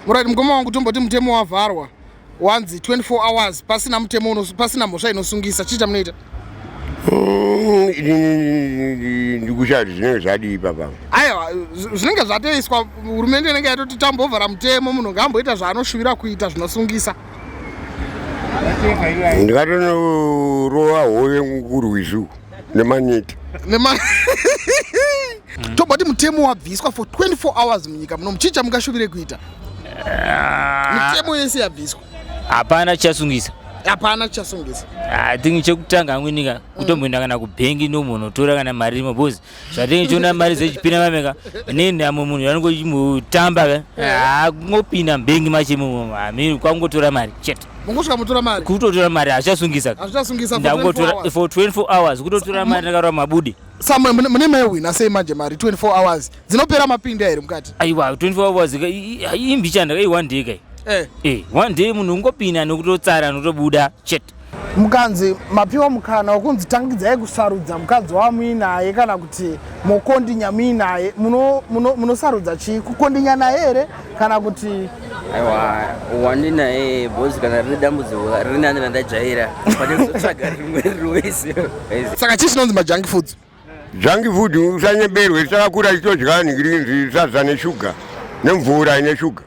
Murati mukoma wangu, tomboti mutemo wavharwa, wanzi 24 hours pasina mutemo, pasina mhosva inosungisa, chii chamunoita? Ndikushaya kuti zvinenge zvadii papa. Aiwa, zvinenge zvatoiswa, hurumende inenge yatoti tambovhara mutemo, munhu ngaamboita zvaanoshuvira kuita zvinosungisa. Ndingatonorowa hove kurwizi nemaneti. Tomboti mutemo wabviswa for 24 hours munyika muno, chii chamungashuvire kuita? Mitemo yese yabviswa. Hapana chichasungisa. Hapana chichasungisa. I think chekutanga amwenika kutomboenda kana kubhengi ndomunotora kana mari irimo, because zvatinge chiona mari dzechipinda mameka neni amwe munhu anongochimbotamba ka, kungopinda mubhengi machimo hamiri kwangotora mari chete. Mungosvika mutora mari. Kutotora mari hazvichasungisa. Hazvichasungisa for 24 Ndangotora hours. for 24 hours, kutotora mari ndakarova mabude. Samwe mune maiwina sei manje mari 24 hours dzinopera mapinda here mukati? Aiwa, 24 hours imbichana kai, one day kai. One day munhu ungopinda nekutotsara notobuda chete. Mukanzi mapiwa mukana wekunzi tangidzai kusarudza mukadzi wamuinaye kana kuti mokondinya muinaye, munosarudza chii? Kukondinya naye here kana kuti Aiwa, wandinaye, because kana rine dambudziko riri nani randajaira pane kuzotsvaga rimwe rwese. Saka chii chinonzi majunk foods? Junk food, usanyeberwe, takakura tichitodya nhingirinzi, sadza neshuga nemvura ine shuga.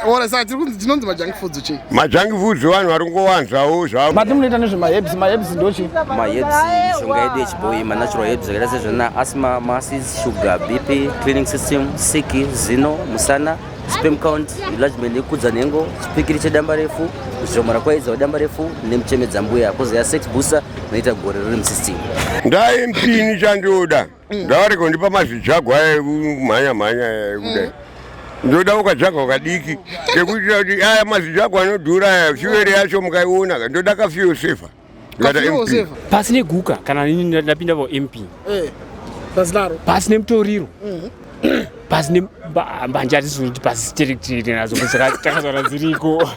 Ora, saka tiri kunzi chinonzi majunk foods chii? Majunk foods vanhu vari kungowanzawo zvavo. Mati munoita nezvemaherbs, maherbs ndochii? Maherbs mishonga yedu yechibhoyi, manatural herbs akaita sezvana asthma, masses, sugar, BP, cleaning system, siki, zino, musana, sperm count enlargement, nekukudza nhengo, chipikiri chedamba refu, zvombo rakwaidza wedamba refu nemuchemedza mbuya, kozoya sex booster inoita gore riri musystem. Ndai mpini chandoda, ndavarega kundipa mazijagwa aya ekumhanya mhanya aya ekudai. Ndoda ukajagwa kadiki kekuitira kuti aya mazijagwa anodhura aya, fuel yacho mukaiona, ndoda kafuel saver. Ndikata Kafuel MP. saver. Pasi neguka, kana inini ndapinda pa MP. Pasinaro. Pasi nemutoriro, pasi nembanje, hatisi kuti pasi tiri nadzo takazara dziriko.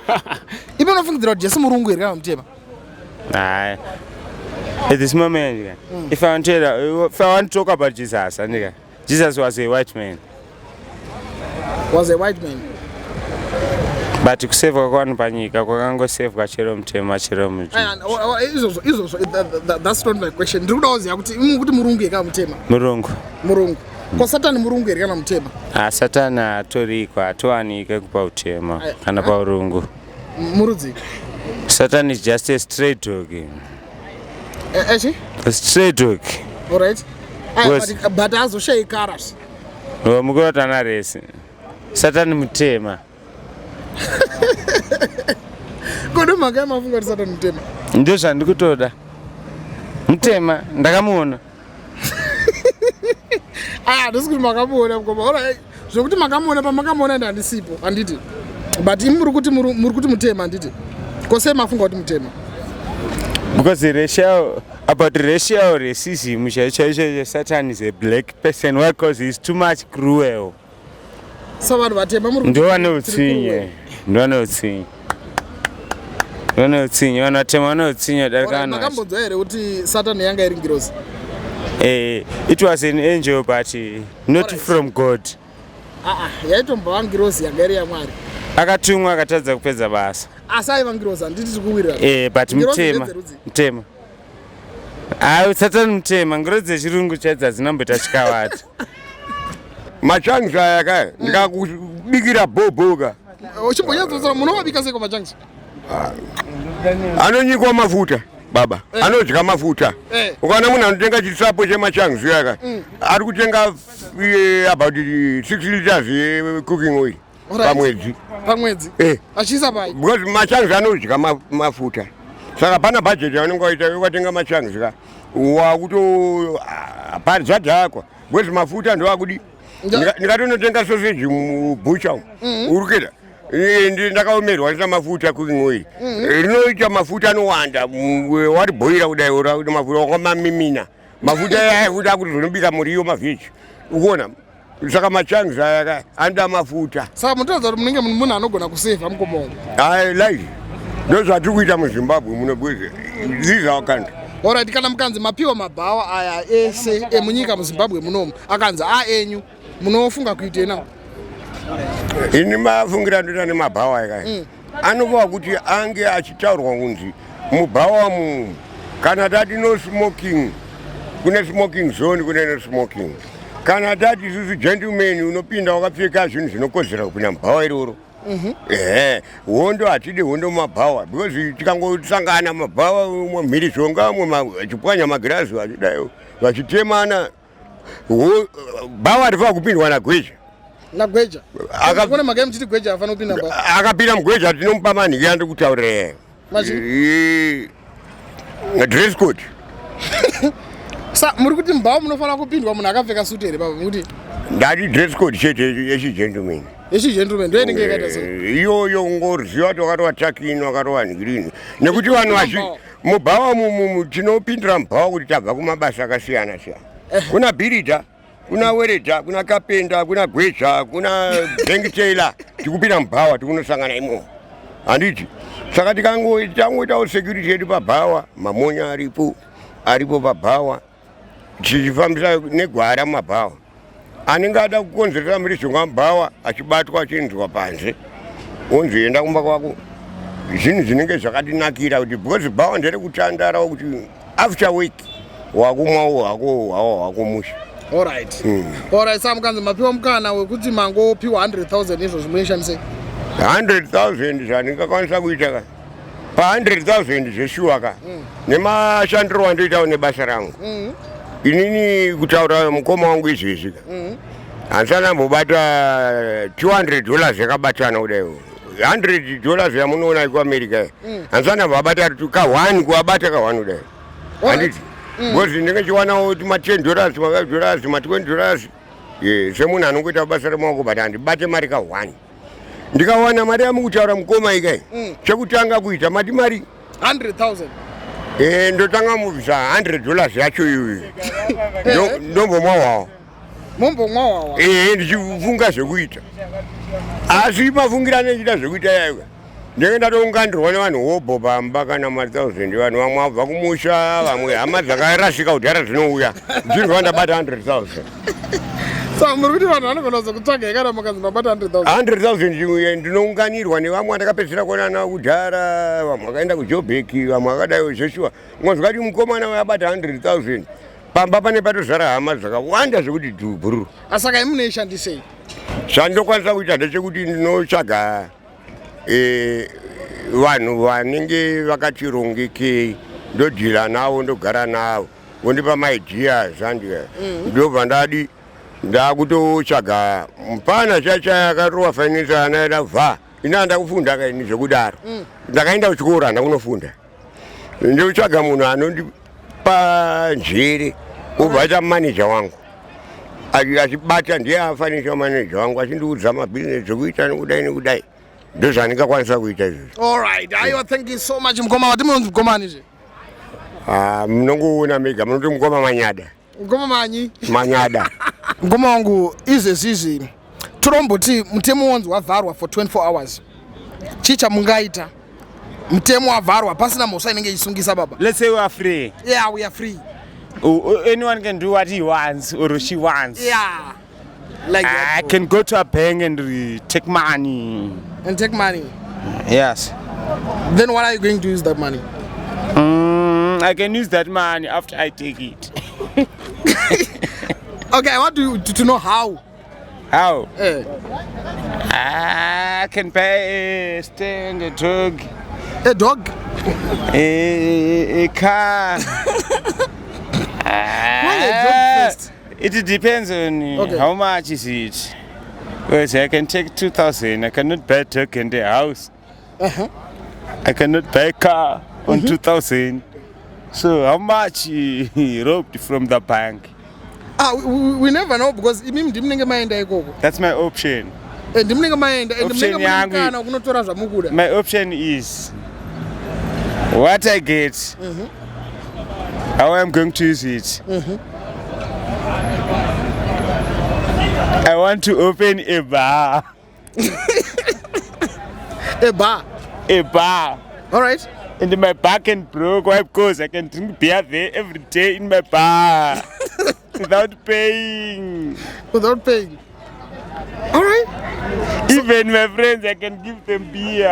Ipo unofungidzira kuti Jesu murungu here kana mutema? Hayi. At this moment, yeah, if I want to talk about Jesus, andika, Jesus was a white man. Was a white man. But kusevwa kwavanhu panyika kwakangosevwa chero mutema chero muju. Aya, izvozvo, that's not my question. Ndiri kuda kuziva kuti imi kuti murungu here kana mutema? Murungu. Murungu. Ko Satani murungu here kana mutema? Ah, Satani hatoriko, hatowanike kupa utema Aya, kana paurungu. Murudzi? Satan is just a stray dog. Echi? A stray dog. Alright. Aya, But azoshayi karas. Mukuru ana resi. Satani mutema. Kodo mhaka yamafunga kuti Satani mutema? Ndizvo zvandikutoda. Mutema, ndakamuona. Aya, handisi kuti makamuona, mukoma. Alright, zvekuti makamuona, pamakamuona ndandisipo, handiti? But imi muri kuti mutema, handiti? Kose mafunga kuti mutema? Because racial, about racial racism chaicho chaicho, Satan is a black person. Why? Because he's too much cruel. So vanhu vatema muri kuti Ndovane tiri utsinye. cruel. Ndovane utsinye, ndovane utsinye, vanhu vatema vane utsinye kudarika Alright, vanhu vachi. Makambonzwa here kuti Satani yanga iri ngirozi? It was an angel, but not from God. Aa, yaitombova ngirozi yanga iri yaMwari. Akatumwa akatadza kupedza basa. Asi aiva ngirozi, handiti? Tiri kuwirirana? But Ngirozi mutema. ndedzerudzi? Mutema. Hayi, Satani mutema. Ngirozi dzechirungu chaidzo hadzinamboita chikavata. Machunks aya kaya, ndikakubikira bhobhoka. Uchimbonyatsotsora, munovabika seiko machunks? Anonyikwa mafuta, baba, anodya mafuta. Ukaona munhu anotenga chitsapo chemachunks yaka, ari kutenga about 6 liters yecooking oil pamwedzi. Pamwedzi? Achiisa pai? Because machunks anodya mafuta, saka pana bhajeti yaunenge waita ukatenga machunks ka, wakuto zvadhakwa, because mafuta ndoakudi. Ndikatonotenga sausage mubhucha umu, uri kuita ndakaomerwa ndisa mafuta, cooking oil rinoita mafuta anowanda. Waribhoira kudai, ora mafuta wakamamimina mafuta aya kuti akuti zvonobika muriwo mavheji, ukuona? Saka machunks aya ka anoda mafuta. Saka munotaridza kuti munenge munhu anogona kusevha, mukoma wangu. Ai, life ndo zvatiri kuita muZimbabwe muno, because this is our country. Alright, kana mukanzi mapiwa mabhawa aya ese emunyika muZimbabwe munomu, akanzi aenyu, munofunga kuitei nawo? Ini mafungira ndoita nemabhawa eka anova kuti ange achitaurwa kunzi mubhawa mu kana tati no smoking, kune smoking zone, kune no smoking. Kana tati isusu gentleman, unopinda wakapfeka zvinhu zvinokodzera kupinda mubhawa iroro. Ehe, hondo hatidi, hondo mumabhawa, because tikangosangana mabhawa, umwe mhirizhonga, umwe vachipwanya magirazi, vachidai vachitemana. Bhawa rifaa kupindwa nagweja. Nagweja. Kune magai muchiti gweja afanira kupinda bhawa. Akapinda mugweja tinomupa manhiki andiri kutaurira. Dress code. Sa muri kuti mubhawa munofanira kupindwa munhu akapfeka suti here baba? Mukuti Ndati dress code chete yechigentleman. Yechigentleman ndo inenge yakaita sei? Iyoyo ungoziva kuti wakatova takini, wakatova nhikirini, nekuti vanhu vachi mubhawa tinopindira mubhawa kuti tabva kumabasa akasiyana siyana. Kuna bhiridha, kuna weredha, kuna kapenda, kuna gweja, kuna bank teller. Tikupinda mubhawa, tikunosangana imomo, handiti? Saka tikangoitawo security yedu pabhawa, mamonya aripo, aripo pabhawa, tichifambisa negwara mumabhawa. Anenge ada kukonzeresa mhirizhonga mubhawa achibatwa, achinzwa panze, onzi enda kumba kwako. Zvinhu zvinenge zvakatinakira kuti, because bhawa nderekutandarawo, kuti after work wakumwawo hako hwawa hwako musha. Alright, alright. Sa mukanzi mapiwa mukana wekuti mangopiwa 100,000 izvozvo, munoishandisei? 100,000 zvandingakwanisa kuita ka pa 100,000 zveshuwa ka, nemashandiro wandoitawo nebasa rangu inini, kutaura mukoma wangu izvezvi ka, handisati ndambobata $200 yakabatana kudai. $100 yamunoona kuAmerica, handisati ndambobata ka1, kuabata ka1 kudai, handiti? Because ndinenge chiwanawo ma10 dollars, ma5 dollars, ma20 dollars semunhu anongoita basa remaoko, but handibate mari ka1. Ndikawana mari yamukutaura mukoma ikai, chekutanga kuita, mati mari? 100,000. Ndotanga mubvisa $100 yacho iyoyo, ndombomwa hwawa. Mumbomwa hwawa. Ehe, ndichifunga zvekuita, asi mafungira anendichita zvekuita yayo, ndenge ndatoungandirwa nevanhu hobho pamba, kana ma1000 vanhu, vamwe vabva kumusha, vamwe hama dzakarasika kudhara dzinouya, ndichinzwa ndabata 100,000. Sa muri kuti vanhu vanogona kuzokutsvagai kana mukanzi mabata 100,000? 100,000 ndinounganirwa nevamwe vandakapedzisira kuonana navo kudhara, vamwe vakaenda kuJobheki, vamwe vakadai zveshuwa. Ngozvati mukomana wayabata 100,000, pamba pane patozara hama dzakawanda zvekuti dhubhuru. Asaka imunoishandisei? Zvandinokwanisa kuita ndechekuti ndinotsvaga vanhu vanenge vakati rongekei, ndodhila navo, ndogara navo, vondipa maideas, andika ndobva ndadi ndakutotsvaga mupana chacha akarova finance anaenda vha. Ini handa kufunda kaini zvekudaro, ndakaenda kuchikoro, handa kunofunda. Ndinotsvaga munhu anondipa njere, obva aita maneja wangu, achibata ndiye afanisha maneja wangu, achindiudza mabhizinesi ekuita nekudai nekudai. Ndozvandingakwanisa kuita izvozvo. Alright, aiwa, thank you so much mukoma. Wati munonzi mukomani zve? Ah, munongoona mega, munoti mukoma Manyada. Mukoma manyi? Manyada. Mukoma wangu, izvezvi izvi toromboti mutemo wanzi wavharwa for 24 hours, chii chamungaita? Mutemo wavharwa pasina mhosva inenge ichisungisa baba. Let's say we are free. Yeah, we are free. Anyone can do what he wants or she wants. Yeah, like I that. can go to a bank and take money. And take money? Yes. Then what are you going to use that money? I can use that money after I take it. Okay, I want to know how. How? Eh. I can buy a stand, a dog, A dog? a car. Why a dog first? It depends on how much is it. Because I can take 2,000. I cannot buy a dog and a house. I cannot buy a car on 2,000. So how much he robbed from the bank? Ah, we never know, because imimi ndimunenge maenda ikoko. That's my option. Eh, ndimunenge maenda and Option munenge mune yangu mukana wekunotora zvamukuda. My option is what I get, how I'm going to use it. I want to open a bar. A bar? A bar. All right. And my bar can broke. Why? Because I can drink beer there every day in my bar without paying. Without paying. All right. Even my friends, I can give them beer.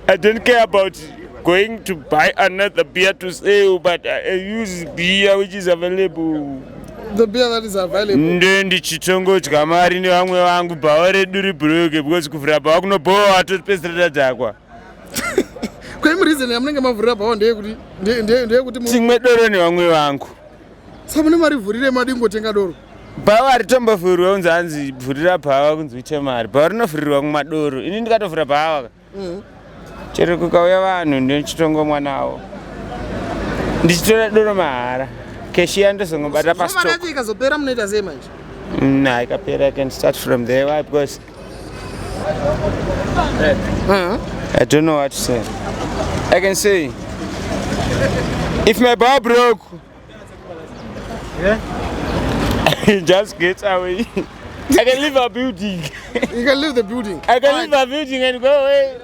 I don't care about going to buy another beer to sell, but I use beer which is available. The beer that is available. Nde ndichitongodya mari nevamwe vangu, bhawa redu ribroke, because kuvhura bhawa kunobhowa, topedzisira tadhakwa. Kwaimi, reason yamunenge mavhurira bhawa ndeyekuti ndeyekuti Timwe doro nevamwe vangu. Sa mune mari, vhurire madi ngotenga doro. Bhawa ritombovhurwa kunzi, hanzi vhurira bhawa kunzi uite mari. Bhawa rinovhurirwa kumadoro. Ini ndikatovhura bhawa, chero kukauya vanhu, ndichitongomwa navo, ndichitora doro mahara, cashier ndozongobata Mari pastock. yacho ikazopera, munoita sei manje? Nah, ikapera, I can start from there. Why? Because I don't know what to say. I can say if my bar broke, just get away. I can leave a building. You can leave the building. I can leave a building and go away.